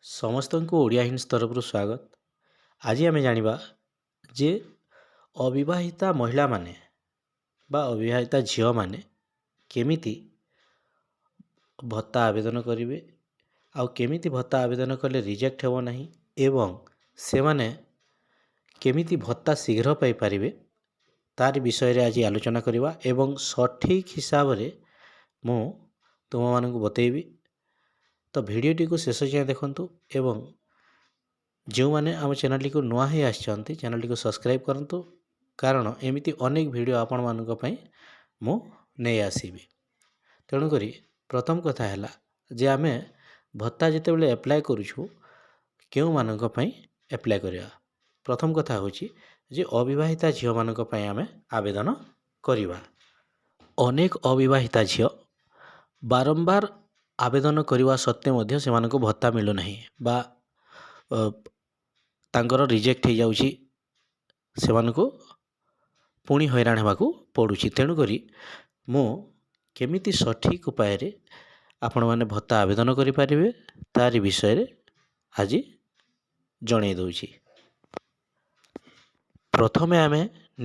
ସମସ୍ତଙ୍କୁ ଓଡ଼ିଆ ହିଣ୍ଟସ୍ ତରଫରୁ ସ୍ୱାଗତ। ଆଜି ଆମେ ଜାଣିବା ଯେ ଅବିବାହିତା ମହିଳାମାନେ ବା ଅବିବାହିତା ଝିଅମାନେ କେମିତି ଭତ୍ତା ଆବେଦନ କରିବେ ଆଉ କେମିତି ଭତ୍ତା ଆବେଦନ କଲେ ରିଜେକ୍ଟ ହେବ ନାହିଁ ଏବଂ ସେମାନେ କେମିତି ଭତ୍ତା ଶୀଘ୍ର ପାଇପାରିବେ, ତାରି ବିଷୟରେ ଆଜି ଆଲୋଚନା କରିବା ଏବଂ ସଠିକ୍ ହିସାବରେ ମୁଁ ତୁମମାନଙ୍କୁ ବତେଇବି। ତ ଭିଡ଼ିଓଟିକୁ ଶେଷ ଯାଏଁ ଦେଖନ୍ତୁ ଏବଂ ଯେଉଁମାନେ ଆମ ଚ୍ୟାନେଲଟିକୁ ନୂଆ ହେଇ ଆସିଛନ୍ତି, ଚ୍ୟାନେଲଟିକୁ ସବସ୍କ୍ରାଇବ୍ କରନ୍ତୁ, କାରଣ ଏମିତି ଅନେକ ଭିଡ଼ିଓ ଆପଣମାନଙ୍କ ପାଇଁ ମୁଁ ନେଇ ଆସିବି। ତେଣୁକରି ପ୍ରଥମ କଥା ହେଲା ଯେ ଆମେ ଭତ୍ତା ଯେତେବେଳେ ଆପ୍ଲାଏ କରୁଛୁ, କେଉଁମାନଙ୍କ ପାଇଁ ଆପ୍ଲାଏ କରିବା? ପ୍ରଥମ କଥା ହେଉଛି ଯେ ଅବିବାହିତା ଝିଅମାନଙ୍କ ପାଇଁ ଆମେ ଆବେଦନ କରିବା। ଅନେକ ଅବିବାହିତା ଝିଅ ବାରମ୍ବାର ଆବେଦନ କରିବା ସତ୍ତ୍ୱେ ମଧ୍ୟ ସେମାନଙ୍କୁ ଭତ୍ତା ମିଳୁନାହିଁ ବା ତାଙ୍କର ରିଜେକ୍ଟ ହେଇଯାଉଛି, ସେମାନଙ୍କୁ ପୁଣି ହଇରାଣ ହେବାକୁ ପଡ଼ୁଛି। ତେଣୁକରି ମୁଁ କେମିତି ସଠିକ୍ ଉପାୟରେ ଆପଣମାନେ ଭତ୍ତା ଆବେଦନ କରିପାରିବେ, ତାରି ବିଷୟରେ ଆଜି ଜଣାଇ ଦେଉଛି। ପ୍ରଥମେ ଆମେ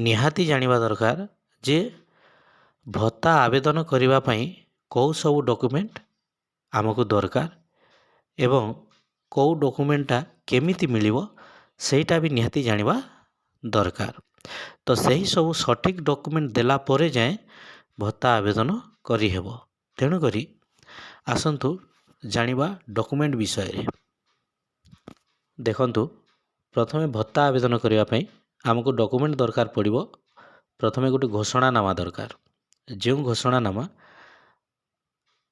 ନିହାତି ଜାଣିବା ଦରକାର ଯେ ଭତ୍ତା ଆବେଦନ କରିବା ପାଇଁ କେଉଁ ସବୁ ଡକୁମେଣ୍ଟ ଆମକୁ ଦରକାର ଏବଂ କେଉଁ ଡକୁମେଣ୍ଟଟା କେମିତି ମିଳିବ, ସେଇଟା ବି ନିହାତି ଜାଣିବା ଦରକାର। ତ ସେହି ସବୁ ସଠିକ୍ ଡକୁମେଣ୍ଟ ଦେଲା ପରେ ଯାଏଁ ଭତ୍ତା ଆବେଦନ କରିହେବ। ତେଣୁକରି ଆସନ୍ତୁ ଜାଣିବା ଡକୁମେଣ୍ଟ ବିଷୟରେ। ଦେଖନ୍ତୁ, ପ୍ରଥମେ ଭତ୍ତା ଆବେଦନ କରିବା ପାଇଁ ଆମକୁ ଡକୁମେଣ୍ଟ ଦରକାର ପଡ଼ିବ। ପ୍ରଥମେ ଗୋଟେ ଘୋଷଣାନାମା ଦରକାର, ଯେଉଁ ଘୋଷଣାନାମା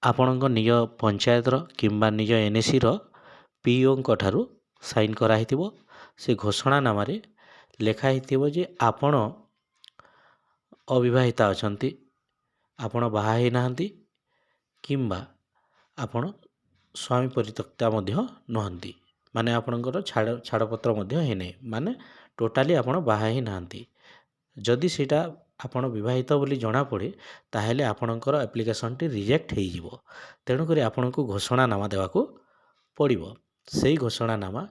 ଆପଣଙ୍କ ନିଜ ପଞ୍ଚାୟତର କିମ୍ବା ନିଜ ଏନ୍ଏସିର ପିଇଓଙ୍କ ଠାରୁ ସାଇନ୍ କରାହେଇଥିବ। ସେ ଘୋଷଣାନାମାରେ ଲେଖା ହେଇଥିବ ଯେ ଆପଣ ଅବିବାହିତା ଅଛନ୍ତି, ଆପଣ ବାହା ହେଇନାହାନ୍ତି କିମ୍ବା ଆପଣ ସ୍ୱାମୀ ପରିତ୍ୟକ୍ତା ମଧ୍ୟ ନୁହନ୍ତି, ମାନେ ଆପଣଙ୍କର ଛାଡ଼ପତ୍ର ମଧ୍ୟ ହେଇନାହିଁ, ମାନେ ଟୋଟାଲି ଆପଣ ବାହା ହେଇନାହାନ୍ତି। ଯଦି ସେଇଟା ଆପଣ ବିବାହିତ ବୋଲି ଜଣାପଡ଼େ, ତାହେଲେ ଆପଣଙ୍କର ଆପ୍ଲିକେସନ୍ଟି ରିଜେକ୍ଟ ହେଇଯିବ। ତେଣୁକରି ଆପଣଙ୍କୁ ଘୋଷଣାନାମା ଦେବାକୁ ପଡ଼ିବ। ସେଇ ଘୋଷଣାନାମା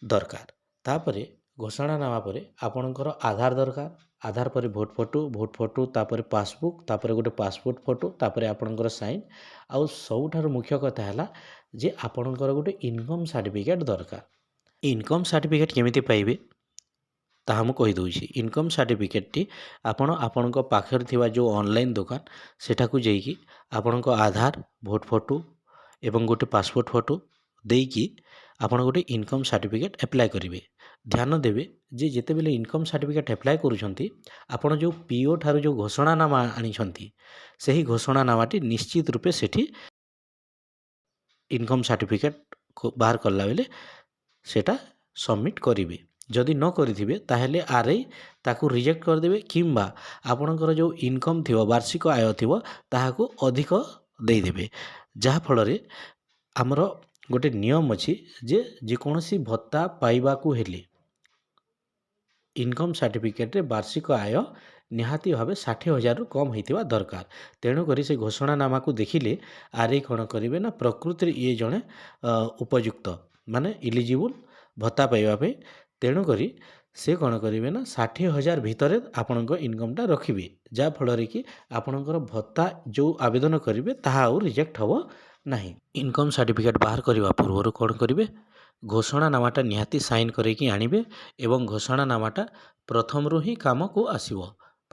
ଦରକାର। ତାପରେ ଘୋଷଣାନାମା ପରେ ଆପଣଙ୍କର ଆଧାର ଦରକାର। ଆଧାର ପରେ ଭୋଟ ଫଟୋ, ଭୋଟ ଫଟୋ ତାପରେ ପାସବୁକ୍, ତାପରେ ଗୋଟେ ପାସପୋର୍ଟ ଫଟୋ, ତାପରେ ଆପଣଙ୍କର ସାଇନ୍। ଆଉ ସବୁଠାରୁ ମୁଖ୍ୟ କଥା ହେଲା ଯେ ଆପଣଙ୍କର ଗୋଟେ ଇନକମ୍ ସାର୍ଟିଫିକେଟ୍ ଦରକାର। ଇନକମ୍ ସାର୍ଟିଫିକେଟ୍ କେମିତି ପାଇବେ, ତାହା ମୁଁ କହିଦେଉଛି। ଇନକମ୍ ସାର୍ଟିଫିକେଟ୍ଟି ଆପଣ ଆପଣଙ୍କ ପାଖରେ ଥିବା ଯେଉଁ ଅନଲାଇନ୍ ଦୋକାନ, ସେଠାକୁ ଯାଇକି ଆପଣଙ୍କ ଆଧାର, ଭୋଟ ଫଟୋ ଏବଂ ଗୋଟେ ପାସପୋର୍ଟ ଫଟୋ ଦେଇକି ଆପଣ ଗୋଟେ ଇନକମ୍ ସାର୍ଟିଫିକେଟ୍ ଆପ୍ଲାଏ କରିବେ। ଧ୍ୟାନ ଦେବେ ଯେ ଯେତେବେଳେ ଇନକମ୍ ସାର୍ଟିଫିକେଟ୍ ଆପ୍ଲାଏ କରୁଛନ୍ତି, ଆପଣ ଯେଉଁ ପିଇଓ ଠାରୁ ଯେଉଁ ଘୋଷଣାନାମା ଆଣିଛନ୍ତି, ସେହି ଘୋଷଣାନାମାଟି ନିଶ୍ଚିତ ରୂପେ ସେଠି ଇନକମ୍ ସାର୍ଟିଫିକେଟ୍ ବାହାର କଲା ବେଳେ ସେଇଟା ସବମିଟ୍ କରିବେ। ଯଦି ନ କରିଥିବେ, ତାହେଲେ ଆର୍ଆଇ ତାକୁ ରିଜେକ୍ଟ କରିଦେବେ କିମ୍ବା ଆପଣଙ୍କର ଯେଉଁ ଇନକମ୍ ଥିବ, ବାର୍ଷିକ ଆୟ ଥିବ, ତାହାକୁ ଅଧିକ ଦେଇଦେବେ। ଯାହାଫଳରେ ଆମର ଗୋଟେ ନିୟମ ଅଛି ଯେ ଯେକୌଣସି ଭତ୍ତା ପାଇବାକୁ ହେଲେ ଇନକମ୍ ସାର୍ଟିଫିକେଟ୍ରେ ବାର୍ଷିକ ଆୟ ନିହାତି ଭାବେ 60,000ରୁ କମ୍ ହେଇଥିବା ଦରକାର। ତେଣୁକରି ସେ ଘୋଷଣାନାମାକୁ ଦେଖିଲେ ଆର୍ଆଇ କ'ଣ କରିବେ ନା, ପ୍ରକୃତିରେ ଇଏ ଜଣେ ଉପଯୁକ୍ତ, ମାନେ ଇଲିଜିବୁଲ୍ ଭତ୍ତା ପାଇବା ପାଇଁ। ତେଣୁକରି ସେ କ'ଣ କରିବେ ନା, 60,000 ଭିତରେ ଆପଣଙ୍କ ଇନକମ୍ଟା ରଖିବେ, ଯାହାଫଳରେ କି ଆପଣଙ୍କର ଭତ୍ତା ଯେଉଁ ଆବେଦନ କରିବେ, ତାହା ଆଉ ରିଜେକ୍ଟ ହେବ ନାହିଁ। ଇନକମ୍ ସାର୍ଟିଫିକେଟ୍ ବାହାର କରିବା ପୂର୍ବରୁ କ'ଣ କରିବେ? ଘୋଷଣାନାମାଟା ନିହାତି ସାଇନ୍ କରିକି ଆଣିବେ ଏବଂ ଘୋଷଣାନାମାଟା ପ୍ରଥମରୁ ହିଁ କାମକୁ ଆସିବ।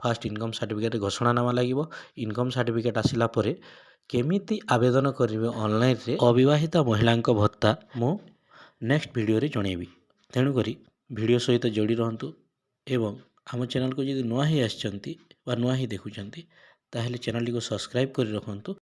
ଫାଷ୍ଟ ଇନକମ୍ ସାର୍ଟିଫିକେଟ୍ ଘୋଷଣାନାମା ଲାଗିବ। ଇନକମ୍ ସାର୍ଟିଫିକେଟ୍ ଆସିଲା ପରେ କେମିତି ଆବେଦନ କରିବେ ଅନଲାଇନ୍ରେ ଅବିବାହିତା ମହିଳାଙ୍କ ଭତ୍ତା, ମୁଁ ନେକ୍ସଟ ଭିଡ଼ିଓରେ ଜଣାଇବି। ତେଣୁକରି ଭିଡ଼ିଓ ସହିତ ଯୋଡ଼ି ରୁହନ୍ତୁ ଏବଂ ଆମ ଚ୍ୟାନେଲକୁ ଯଦି ନୂଆ ହେଇ ଆସିଛନ୍ତି ବା ନୂଆ ହେଇ ଦେଖୁଛନ୍ତି, ତାହେଲେ ଚ୍ୟାନେଲଟିକୁ ସବସ୍କ୍ରାଇବ୍ କରି ରଖନ୍ତୁ।